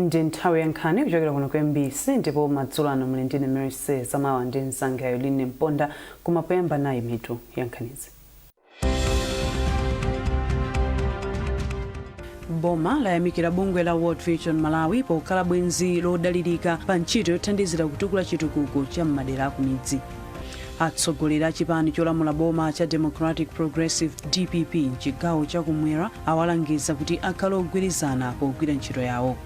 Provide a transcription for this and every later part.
Ndi nthawi ya nkhani kuchokera kuno ku MBC, ndipo madzulo ano muli ndine Mercy Zamawa ndi mzanga Yoline Mponda. Koma poyamba, nayi mitu ya nkhanizi. Boma layamikira bungwe la World Vision Malawi pokhala bwenzi lodalirika pa ntchito yothandizira kutukula chitukuko cha m'madera akumidzi. Atsogoleri a chipani cholamula boma cha Democratic Progressive, DPP, mchigawo chakumwera awalangiza kuti akhale ogwirizana pogwira ntchito yawo.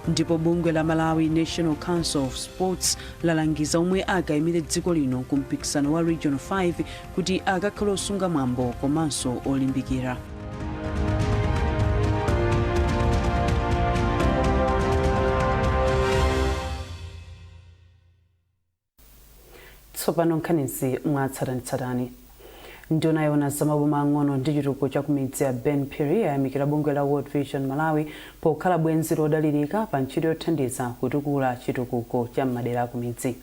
Ndipo bungwe la Malawi National Council of Sports lalangiza omwe akayimire dziko lino ku mpikisano wa Regional 5 kuti akakhale osunga mwambo komanso olimbikira. Tsopano nkhanizi mwatsatanetsatane. Nduna yoona zamaboma ang'ono ndi chitukuko cha kumidzi ya Ben Phiri yayamikira bungwe la World Vision Malawi pokhala bwenzi lodalirika pa ntchito yothandiza kutukula chitukuko cha m'madera akumidzi.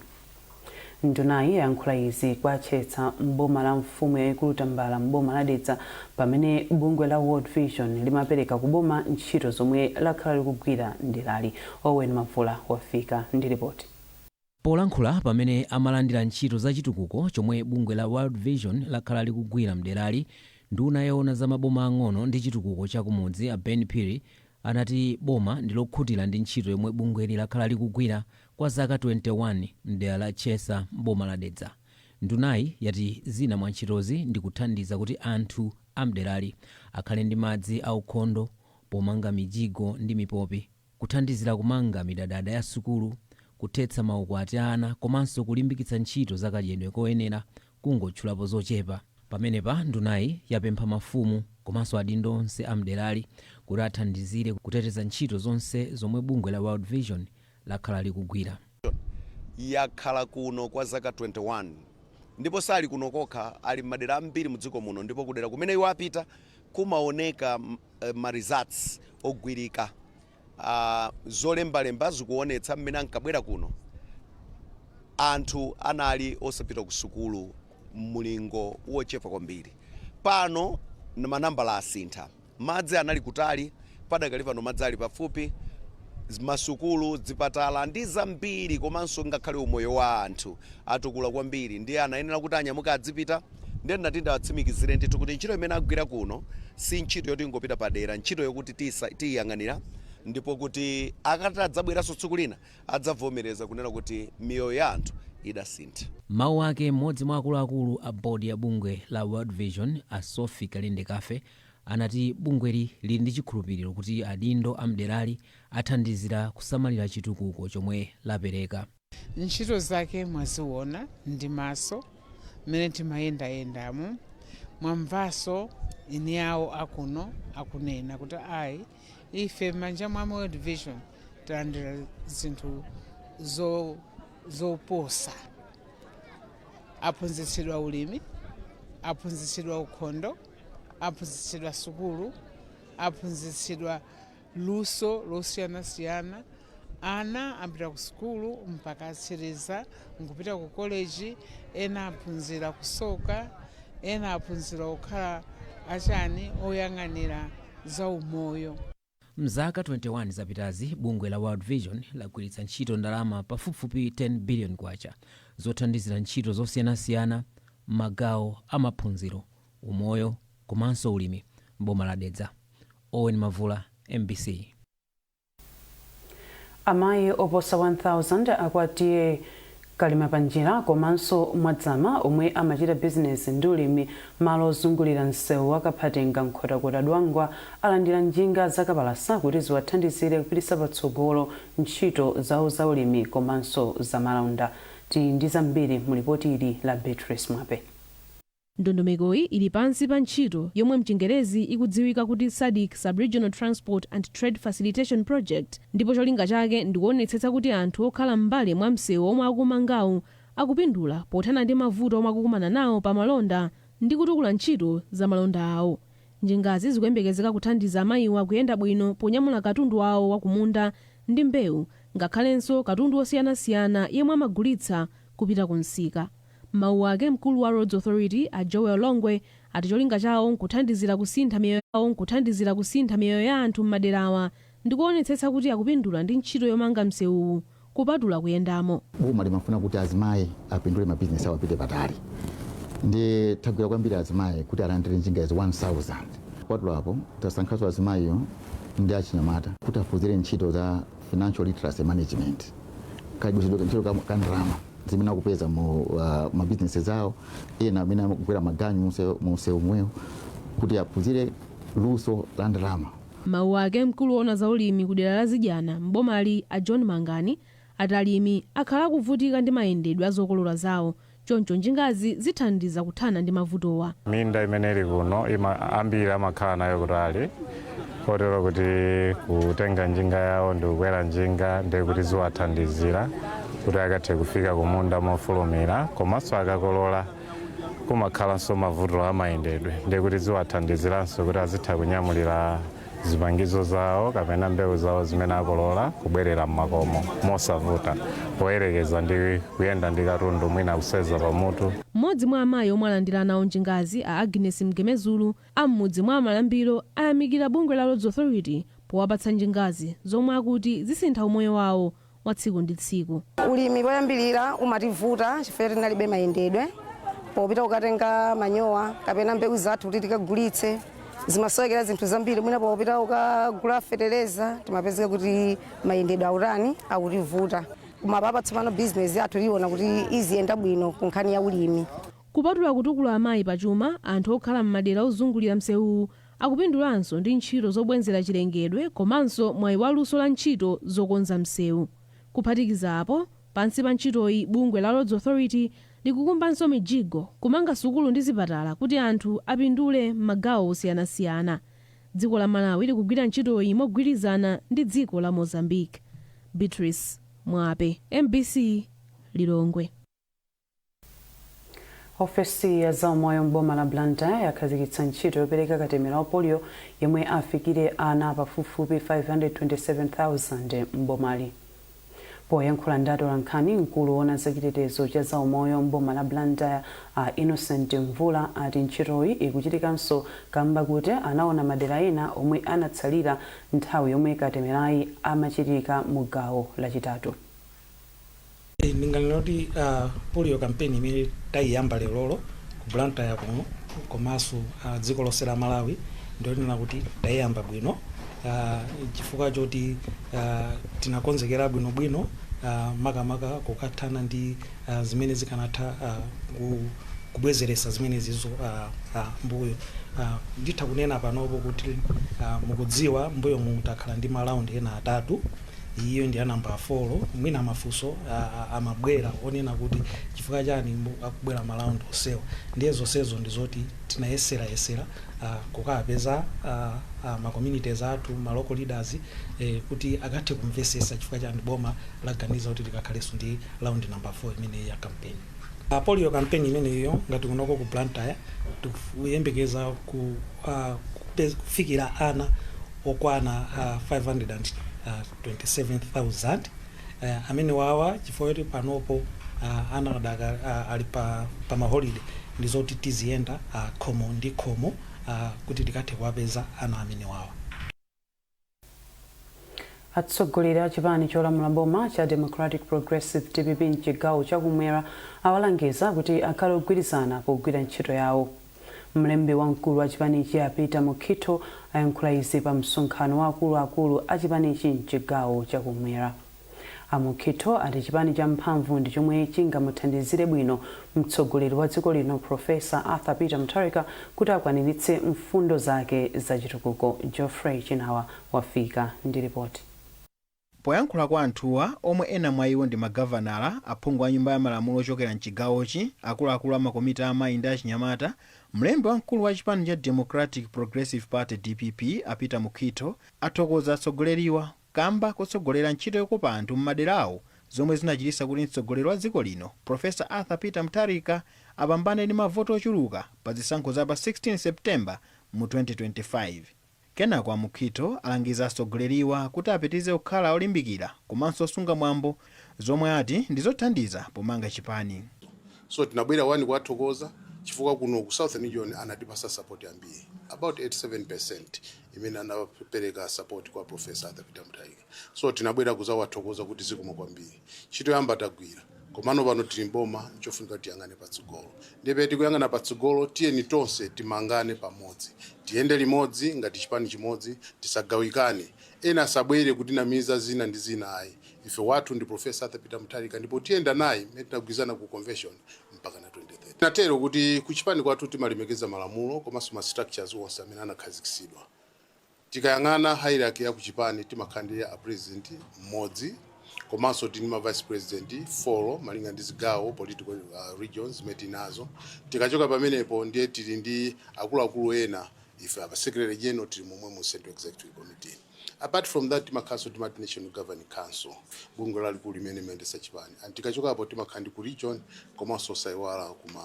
Ndunayi yayankhula izi kwa Chetsa m'boma la mfumu yayikulu Tambala m'boma la Dedza pamene bungwe la World Vision limapereka ku boma ntchito zomwe lakhala likugwira mderali. Owen Mavula wafika ndi ripoti. Polankhula pamene amalandira ntchito za chitukuko chomwe bungwe la World Vision lakhala likugwira mderali, nduna yoona za maboma ang'ono ndi chitukuko cha kumudzi a Ben Phiri anati boma ndi lokhutira ndi ntchito yomwe bungweli lakhala likugwira kwa zaka 21 mdera la Chesa m'boma la Dedza. Ndunayi yati zina mwa ntchitozi ndi kuthandiza kuti anthu a mderali akhale ndi madzi aukhondo pomanga mijigo ndi mipopi, kuthandizira kumanga midadada ya sukulu, kuthetsa maukwati a ana komanso kulimbikitsa ntchito za kadyedwe koyenera, kungotchulapo zochepa. Pamenepa ndunayi yapempha mafumu komanso adindo onse a mderali kuti athandizire kuteteza ntchito zonse zomwe bungwe la World Vision lakhala likugwira. Yakhala kuno kwa zaka 21, ndipo sali kuno kokha, ali m'madera ambiri mudziko muno, ndipo kudera kumene iwo apita kumaoneka ma results ogwirika. Zolembalemba zikuonetsa mmene ankabwera kuno, anthu anali osapita ku sukulu mlingo wochepa kwambiri. Pano manambala asintha. Madzi anali kutali, padakali pano madzi ali pafupi, masukulu, zipatala ndi zambiri, komanso ngakhale umoyo wa anthu atukula kwambiri. Ndiye anayenera kuti anyamuka adzipita. Ndiye ndinati ndiwatsimikizire ndithu kuti ntchito imene agwira kuno si ntchito yoti ingopita padera, ntchito yokuti tiyiyang'anira, ndipo kuti akati adzabweranso tsiku lina adzavomereza kunena kuti miyoyo ya anthu idasintha. Mawu ake, mmodzi mwa akuluakulu a bodi ya bungwe la World Vision a Sophie Kalinde Kafe anati bungweli lili ndi chikhulupiriro kuti adindo a mderali athandizira kusamalira chitukuko chomwe lapereka. Ntchito zake mwaziona ndi maso mmene timayendayendamo. Mwamvanso eni awo akuno akunena kuti ayi, ife m'manja mwa World Vision talandira zinthu zoposa. Aphunzitsidwa ulimi, aphunzitsidwa ukhondo, aphunzitsidwa sukulu, aphunzitsidwa luso losiyanasiyana. Ana apita ku sukulu mpaka atsiriza nkupita ku koleji, ena aphunzira kusoka, ena aphunzira kukhala achani, oyang'anira za umoyo. Mzaka 21 zapitazi, bungwe la World Vision lagwiritsa ntchito ndalama pafupifupi 10 billion kwacha zothandizira ntchito zosiyanasiyana m'magawo a maphunziro, umoyo komanso ulimi m'boma la Dedza. Owen Mavula, MBC. Amayi oposa 1000 a kwa T/A Kalimapanjira komanso Mwadzama omwe amachita bizinesi ndi ulimi malo ozungulira msewu wa Kaphatenga, Nkhotakota, Dwangwa alandira njinga zakapalasa kuti ziwathandizire kupititsa patsogolo ntchito zawo za ulimi komanso zamalonda. Tili ndi zambiri mu lipoti ili la Beatrice Mwape. Ndondomekoyi ili pansi pa ntchito yomwe mchingerezi ikudziwika kuti SADC Sub-Regional Transport and Trade Facilitation Project, ndipo cholinga chake ndikuonetsetsa kuti anthu okhala m'mbali mwa msewu omwe akumangawu akupindula pothana ndi mavuto omwe akukumana nawo pa malonda ndi kutukula ntchito za malonda awo. Njingazi zikuyembekezeka kuthandiza amayiwa kuyenda bwino ponyamula katundu wawo wakumunda ndi mbewu, ngakhalenso katundu osiyanasiyana yemwe amagulitsa kupita ku msika. Mawu ake, mkulu wa Roads Authority a Joel Longwe ati cholinga chawo nkuthandizira kusintha miyoyo ya anthu m'maderawa. Ndikuonetsetsa kuti akupindula ndi ntchito yomanga msewuwu kupatula kuyendamo. Boma limafuna kuti azimayi apindule, mabizinesi awo apite patali, ndi tagwira kwambiri azimayi kuti alandire njinga izi 1000. Kupatula apo, tasankhanso azimayiyo ndi achinyamata kuti aphunzire ntchito za financial literacy management, kagwiritsidwe ntchito ka ndalama zimene akupeza mu mabizinesi zawo, ena amene akugwira maganyu munsewu mwewo, kuti aphunzire luso la ndalama. Mawu ake, mkulu woona za ulimi ku dera la Zidyana mbomali, a John Mangani, ati alimi akhala akuvutika ndi mayendedwe a zokolola zawo, choncho njingazi zithandiza kuthana ndi mavutowa. Minda imene ili kuno ambiri amakhala nayo kutali, kotero kuti kutenga njinga yawo ndi kukwera njinga ndiye kuti ziwathandizira kuti akathe kufika kumunda mofulumira. Komanso akakolola kumakhalanso mavuto amayendedwe, ndiye kuti ziwathandiziranso kuti azitha kunyamulira zipangizo zawo kapena mbewu zawo zimene akolola kubwerera mmakomo mosavuta, poyerekeza ndi kuyenda ndi katundu mwina kuseza pamutu. Mmodzi mwa amayi omwe alandira nawo njingazi, a Agnes Mgemezulu am'mudzi mwa Malambiro, ayamikira bungwe la Roads Authority powapatsa njingazi zomwe akuti zisintha umoyo wawo wa tsiku ndi tsiku. Ulimi poyambirira umativuta chifukwa tinalibe mayendedwe popita kukatenga manyowa kapena mbewu zathu kuti tikagulitse. Zimasowekera zinthu zambiri, mwina popita ukagula fetereza timapezeka kuti mayendedwe autani, akutivuta. Koma papa tsopano bizinesi yathu tiona kuti iziyenda bwino ku nkhani ya ulimi. Kupatula kutukula amayi pachuma, anthu okhala m'madera ozungulira msewuwu akupindulanso ndi ntchito zobwenzera chilengedwe komanso mwayi waluso la ntchito zokonza msewu. Kuphatikiza apo, pansi pa ntchitoyi bungwe la Roads Authority likukumbanso mijigo, kumanga sukulu ndi zipatala kuti anthu apindule m'magawo osiyanasiyana. Dziko la Malawi likugwira ntchitoyi mogwirizana ndi dziko la Mozambique. Beatrice Mwape, MBC, Lilongwe. Ofesi ya zaumoyo m'boma la Blantyre yakhazikitsa ntchito yopereka katemera wa polio yomwe afikire ana pafupifupi 527,000 m'bomali. Poyankhula ndi atolankhani, mkulu woona zachitetezo cha zaumoyo m'boma la Blantyre, a Innocent Mvula, ati ntchitoyi ikuchitikanso kamba kuti anaona madera ena omwe anatsalira nthawi yomwe katemerayi amachitika mu gawo lachitatu. Ndinganena kuti polio campaign imene tayiyamba lerolo ku Blantyre kuno komanso dziko lonse la Malawi, ndionena kuti tayiyamba bwino chifukwa choti tinakonzekera bwinobwino, makamaka kukathana ndi zimene zikanatha kubwezeresa zimene zizo mbuyo. Nditha kunena panopo kuti mukudziwa mbuyo mutakhala ndi ma round ena atatu, iyo ndi ya namba 4. Mwina mafunso amabwera onena kuti chifukwa chani akubwera ma round onsewa? Ndiye zonsezo ndi zoti tinayeserayesera kukapeza ma communities athu, ma local leaders, kuti akathe kumvesesa chifukwa chani boma laganiza kuti likakhalenso ndi round number 4 imene ya campaign, polio campaign imeneyo. Ngati kunoko ku Blantyre tikuyembekeza kufikira ana okwana 527,000 amene wawa, chifukwa choti panopo ana adaka ali pa ma holiday, ndi zoti tiziyenda khomo ndi khomo kuti tikathe kuwapeza ana amene wawa. Atsogoleri a chipani cholamula boma cha Democratic Progressive, DPP, mchigawo chakumwera awalangiza kuti akhale ogwirizana pogwira ntchito yawo. Mlembi wamkulu wa chipanichi, a Peter Mukhito, ayankhula izi pa msonkhano wa akuluakulu a chipanichi mchigawo chakumwera. A Mukhito ati chipani cha mphamvu ndi chomwe chingamuthandizire bwino mtsogoleri wa dziko lino, Professor Arthur Peter Mutharika, kuti akwaniritse mfundo zake zachitukuko. Geoffrey Chinawa wafika ndi ripoti. Poyankhula kwa anthuwa, omwe ena mwa iwo ndi magavanala, aphungu a Nyumba ya Malamulo ochokera mchigawochi, akuluakulu a makomiti a amayi ndi achinyamata, mlembi wamkulu wa chipani cha Democratic Progressive Party, DPP, a Peter Mukhito, athokoza atsogoleriwa kamba kotsogolera ntchito yokopa anthu m'madera awo, zomwe zinachititsa kuti mtsogoleri wa dziko lino, Professor Arthur Peter Mutharika, apambane ndi mavoti ochuluka pa zisankho za pa 16 Septemba mu 2025. Kenako a Mukhito alangiza atsogoleriwa kuti apitirize kukhala olimbikira komanso osunga mwambo, zomwe ati ndi zothandiza pomanga chipani. So tinabwera wani kuwathokoza chifukwa kuno ku Southern Region anatipasa support ambiri, about 87. Imene anapereka support kwa Professor Arthur Peter Mutharika. So tinabwera kuzawathokoza kuti zikomo kwambiri, ntchito yamba tagwira, komano pano tili mboma, nchofunika tiyang'ane patsogolo. Ndipo tikuyang'ana patsogolo, tiyeni tonse timangane pamodzi, tiyende limodzi ngati chipani chimodzi, tisagawikane. Ena asabwere kutinamiza zina ndi zina, ayi. Ife wathu ndi Professor Arthur Peter Mutharika, ndipo tiyenda naye mmene tinagwirizana ku convention mpaka na 2030. Natero kuti kuchipani kwathu timalemekeza malamulo komanso ma structures onse amene anakhazikitsidwa. Tikayang'ana hierarchy ya kuchipani, timakhala ndi a president mmodzi, komanso tili ma vice president 4 malinga ndi zigawo, political regions zimene tinazo. Tikachoka pamenepo, ndiye tili ndi akuluakulu ena. Ife apa secretary general tili momwe mu Central Executive Committee. Apart from that, timakhalanso timati National Governing Council, bungwe lalikulu limene limayendetsa chipani. And tikachokapo, timakhala ndi ku region, komanso saiwala kuma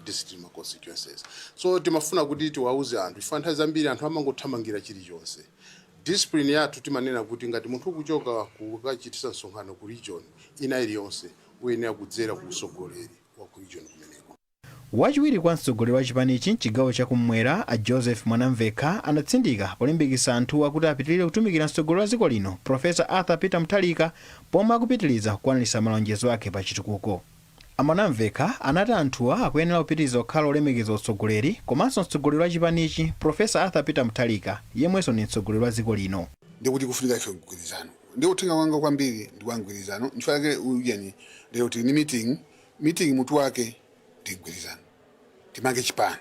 district, ma constituencies. So timafuna kuti tiwauze anthu, chifukwa nthawi zambiri anthu amangothamangira chilichonse. Discipline yathu timanena kuti ngati munthu ukuchoka kukachitisa msonkhano ku region ina iliyonse, uyenera kudzera ku usogoleri wa ku region kumeneko. Wachiwiri kwa mtsogoleri wa chipanichi mchigawo chakummwera, a Joseph Mwanamvekha, anatsindika polimbikitsa anthuwa kuti apitirire kutumikira mtsogoleri wa dziko lino, Professor Arthur Peter Mutharika, pomwe akupitiriza kukwaniritsa malonjezo ake pa chitukuko. A Mwanamvekha anati anthuwa akuyenera kupitiriza kukhala olemekeza utsogoleri komanso mtsogoleri wa chipanichi, Professor Arthur Peter Mutharika, yemwenso ndi mtsogoleri wa dziko lino. Ndikuti kufunika ife mgwirizano. Ndi uthenga wanga kwambiri ndi wa mgwirizano. Nchifukwa chake ujeni lero tili ndi meeting. Meeting mutu wake ndi mgwirizano, timange chipani.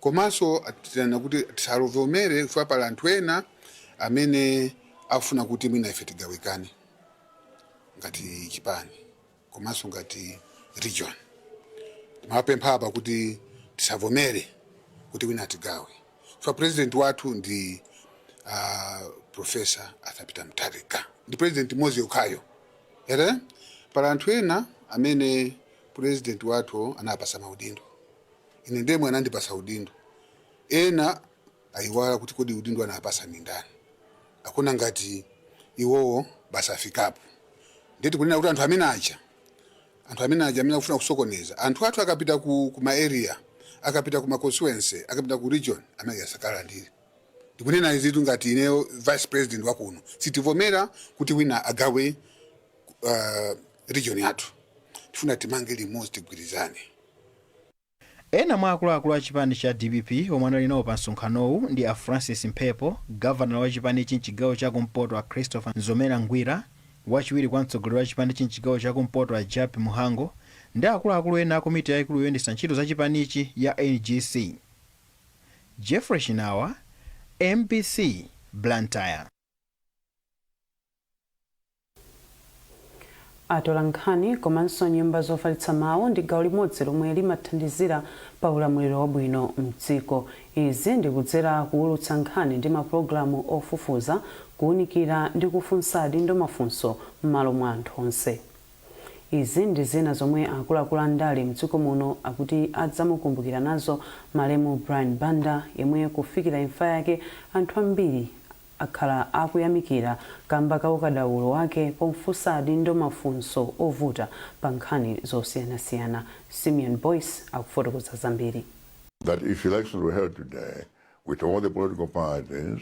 Komanso tinena kuti tisalovomere, chifukwa pali anthu ena amene afuna kuti mwina ife tigawikane ngati chipani komanso ngati region. Timapempha apa kuti tisavomere kuti wina atigawe, chifukwa president wathu ndi Professor Arthur Peter Mutharika, ndi president mmodzi yokhayo ere. Pali anthu ena amene president wathu anapasa maudindo, ine ndemwe anandipasa udindo. Ena ayiwala kuti kodi udindo anapasa ni ndani. Akuna ngati iwowo basi afikapo. Ndeti kunena kuti anthu amene aja amene akufuna kusokoneza anthu athu akapita ku ma area, akapita ku ma constituency, akapita ku region, amene asakalandire. Ndikunena izitu ngati ineyo vice president wakuno, sitivomera kuti wina agawe region yathu. Tifuna timange limodzi, tigwirizane. Ena mwa akuluakulu a chipani cha DPP omwe anali nawo pa msonkhanowu ndi a Francis Mphepo, gavanala wa chipanichi mchigawo chakumpoto a Christopher Nzomera Ngwira, wachiwiri kwa mtsogoleri wa chipanichi mchigawo chakumpoto a Japi Muhango, ndi akuluakulu ena a komiti yayikulu yoyendetsa ntchito za chipanichi ya NGC. Jeffrey Chinawa, MBC, Blantyre. Atola nkhani komanso nyumba zofalitsa mawu ndi gawo limodzi lomwe limathandizira pa ulamuliro wabwino mdziko. Izi ndikudzera kuwulutsa nkhani ndi mapulogalamu ofufuza, kuwunikira ndi kufunsa adindo mafunso m'malo mwa anthu onse. Izi ndi zina zomwe akuluakulu andale mdziko muno akuti adzamukumbukira nazo malemu Brian Banda, yemwe kufikira imfa yake anthu ambiri akhala akuyamikira kamba ka ukadaulo wake pomfunsa adindo mafunso ovuta pa nkhani zosiyanasiyana. Simeon Boyce akufotokoza zambiri. That if elections were held today, with all the political parties,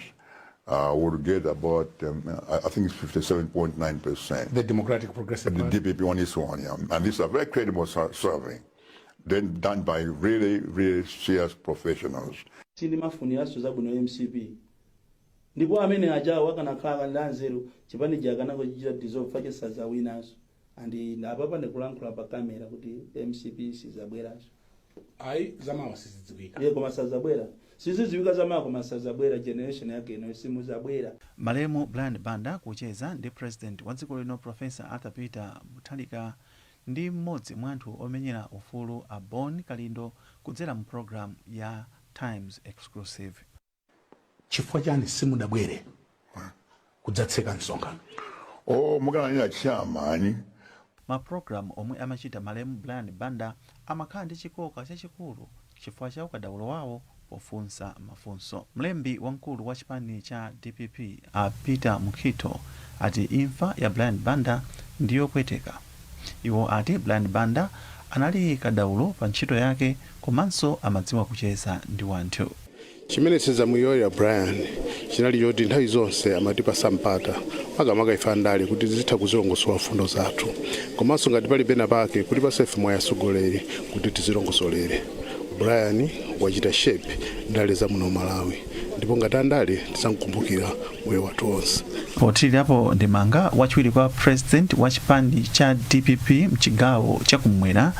would get about, I think it's 57.9%. The Democratic Progressive The Party. DPP on its own, yeah. And this is a very credible survey, then done by really, really serious professionals. Sindimafuniranso zabwino MCP, ndipo amene ajawo akanakhala ndi anzeru, chipani akanangochita dissolve fache sazawinanso. And apapa ndikulankhula pa kamera kuti MCP sizabweranso. Ayi, zamawa sizidziwika. Iye koma sazabwera, sizidziwika zamawa, koma sazabwera. Generation yake ino simuzabwera. Malemu Brian Banda kucheza ndi president wa dziko lino, Professor Arthur Peter Mutharika, ndi mmodzi mwa anthu omenyera ufulu a Bon Kalindo, kudzera mu program ya Times Exclusive. Chifukwa chani simudabwere kudzatseka msonkhano? Oh, mukananena chairman. Mapulogalamu omwe amachita malemu Brian Banda amakhala ndi chikoka chachikulu chifukwa cha ukadaulo wawo pofunsa mafunso. Mlembi wamkulu wa chipani cha DPP a Peter Mukhito ati imfa ya Brian Banda ndiyopweteka. Iwo ati Brian Banda anali kadaulo pa ntchito yake komanso amadziwa kucheza ndi wanthu. Chimene sinzamuyiwalira Brian chinali choti nthawi zonse amatipasa mpata, makamaka ife andale, kuti tizitha kuzilongosola mfundo zathu, komanso ngati pali pena pake kutipasa ife mwayi atsogoleri kuti tizilongosolere. Brian wachita shape ndale za muno Malawi, ndipo ngati andale tizamkumbukira moyo wathu wonse. Pothirirapo ndemanga, wachiwiri kwa president wa chipani cha DPP mchigawo chakumwera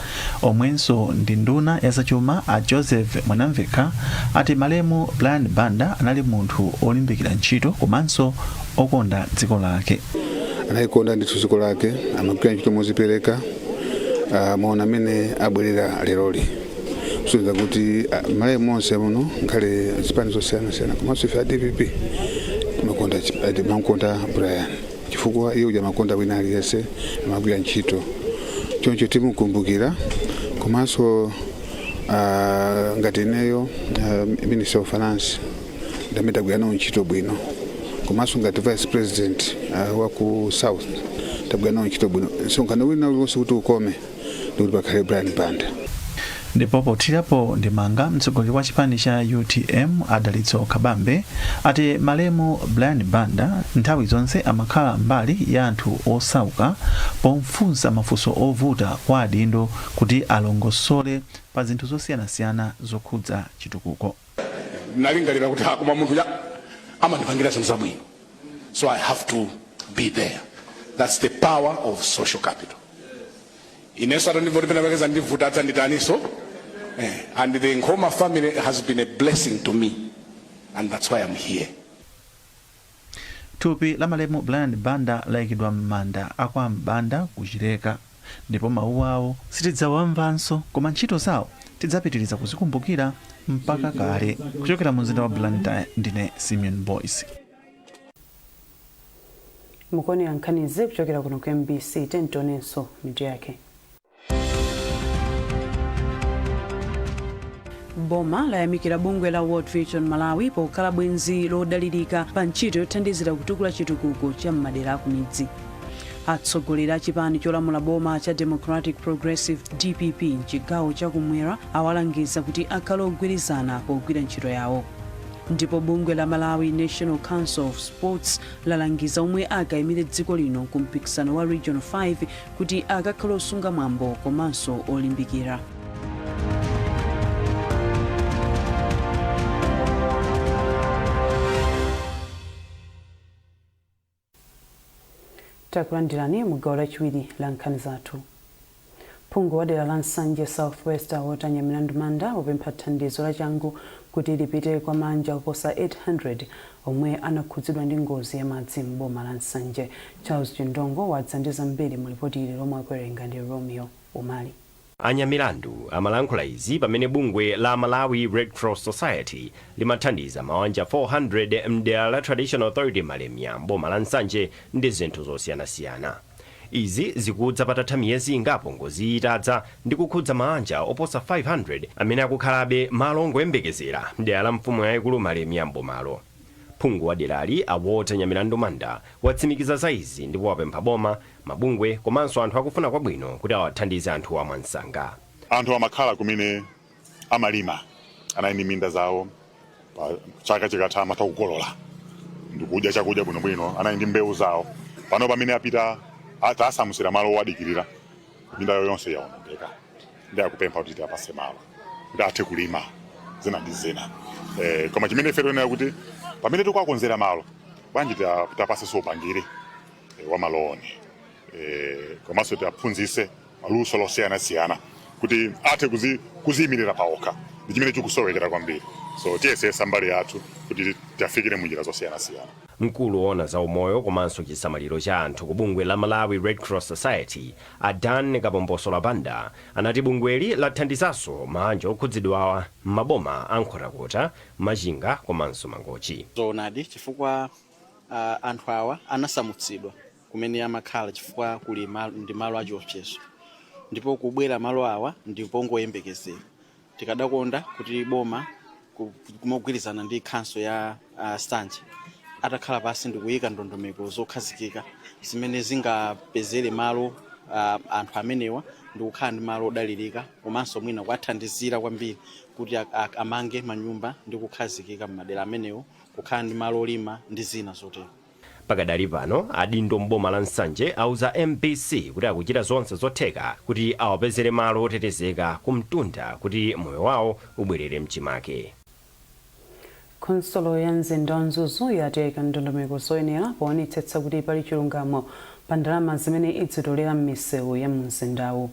omwenso ndi nduna ya zachuma a Joseph Mwanamvekha ati malemu Brian Banda anali munthu olimbikira ntchito komanso okonda dziko lake. Analikonda ndithu dziko lake, amagwira ntchito mozipereka. Maona amene abwerera leroli kusonyeza kuti Malawi monse muno, ngakhale zipani zosiyanasiyana, komanso ife a DPP timakonda Brian chifukwa iye uja amakonda wina aliyense, amagwira ntchito. Choncho timukumbukira. Komanso ngati ineyo Minister of Finance, ndamene tagwira nawo ntchito bwino, komanso ngati vice president wa ku South tagwira nawo ntchito bwino. Msonkhano wina uliwonse kuti ukome ndikuti pakhale Brian Banda. Ndipo pothirapo ndemanga, mtsogoleri wa chipani cha UTM a Dalitso Kabambe ati malemu Brian Banda nthawi zonse amakhala mbali ya anthu osauka pomfunsa mafunso ovuta kwa adindo kuti alongosole pa zinthu zosiyanasiyana zokhudza chitukuko. Nalingalira kuti koma munthu ya amandipangira zinthu zabwino, so I have to be there. That's the power of social capital. Inenso atandimva kuti penapake ndivuta, adzanditaniso and the Nkhoma family has been a blessing to me, and that's why I'm here. Thupi la malemu Brian Banda layikidwa m'manda akwa Mbanda kuchileka, ndipo mawu awo sitidzawamvanso, koma ntchito zawo tidzapitiriza kuzikumbukira mpaka kale. Kuchokera mu mzinda wa Blantyre, ndine Simeon Boyce. Mukuonera nkhanizi kuchokera kuno ku MBC. Tionenso mitu yake. Boma layamikira bungwe la World Vision Malawi pokhala bwenzi lodalirika pa ntchito yothandizira kutukula chitukuko cha m'madera akumidzi. Atsogoleri a chipani cholamula boma cha Democratic Progressive, DPP, mchigawo chakumwera awalangiza kuti akhale ogwirizana pogwira ntchito yawo. Ndipo bungwe la Malawi National Council of Sports lalangiza omwe akayimire dziko lino ku mpikisano wa Regional 5 kuti akakhale osunga mwambo komanso olimbikira. Takulandirani mu gawo lachiwiri la nkhani zathu. Phungu wa dera la Nsanje South West a Walter Nyamilandu Manda wapempha thandizo lachangu kuti lipite kwa maanja oposa 800 omwe anakhudzidwa ndi ngozi ya madzi m'boma la Nsanje. Charles Chindongo wadza ndi zambiri mu lipoti ili lomwe akuwerenga ndi Romeo Umali. A Nyamilandu amalankhula izi pamene bungwe la Malawi Red Cross Society limathandiza mawanja 400 mdera la Traditional Authority Malemia m'boma la Nsanje ndi zinthu zosiyanasiyana. Izi zikudza patatha miyezi ingapo ngoziyi itadza ndi kukhudza maanja oposa 500 amene akukhalabe malo ongoyembekezera mdera la mfumu yayikulu Malemia m'bomalo. Phungu wa derali a Walter Nyamilandu Manda watsimikiza za izi ndipo wapempha boma, mabungwe komanso anthu akufuna kwabwino kuti awathandize anthuwa mwansanga. Anthu amakhala kumene amalima, anali ndi minda zawo, pa chaka chikatha amatha kukolola ndikudya chakudya bwinobwino, anali ndi mbewu zawo. Pano pamene apita atasamusira malo owadikirira, minda yawo yonse yaonongeka, ndi akupempha kuti tiwapase malo kuti athe kulima zina ndi zina. Koma chimene ife tiyenera kuti pamene tikuwakonzera malo, bwanji tiwapasenso upangiri wa maloni, komanso tiwaphunzitse maluso losiyanasiyana kuti athe kuziyimirira paokha, ndi chimene chikusowekera kwambiri. So tiyesesa mbali yathu kuti tiafikire munjira zosiyanasiyana. Mkulu woona za umoyo komanso chisamaliro cha anthu ku bungwe la Malawi Red Cross Society a Dan Kapombosola Banda anati bungweli lathandizanso maanja okhudzidwawa m'maboma a Nkhotakota, Machinga komanso Mangochi. Zoonadi, chifukwa anthu awa anasamutsidwa kumene amakhala chifukwa kuli malo, ndi malo achiopsezo, ndipo kubwera malo awa ndi pongoyembekezera. Tikadakonda kuti boma mogwirizana ndi council ya Nsanje atakhala pasi ndikuyika ndondomeko zokhazikika zimene zingapezere malo anthu amenewa ndi kukhala ndi malo odalirika, komanso mwina kuwathandizira kwambiri kuti amange manyumba ndi kukhazikika m'madera amenewo, kukhala ndi malo olima ndi zina zotero. Pakadali pano, adindo mboma la Nsanje auza MBC kuti akuchita zonse zotheka kuti awapezere malo otetezeka kumtunda kuti moyo wawo ubwerere mchimake. Khonsolo ya mzinda wa Mzuzu yateka ndondomeko zoyenera poonetsetsa kuti pali chilungamo pa ndalama zimene idzitolera m'misewu ya mumzindawu.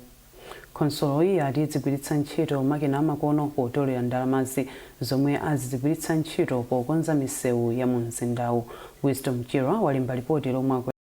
Khonsoloyi yati idzigwiritsa ntchito makina amakono potolera ndalamazi, zomwe azizigwiritsa ntchito pokonza misewu ya mu mzindawu. Wisdom Chirwa walemba lipoti lomwe.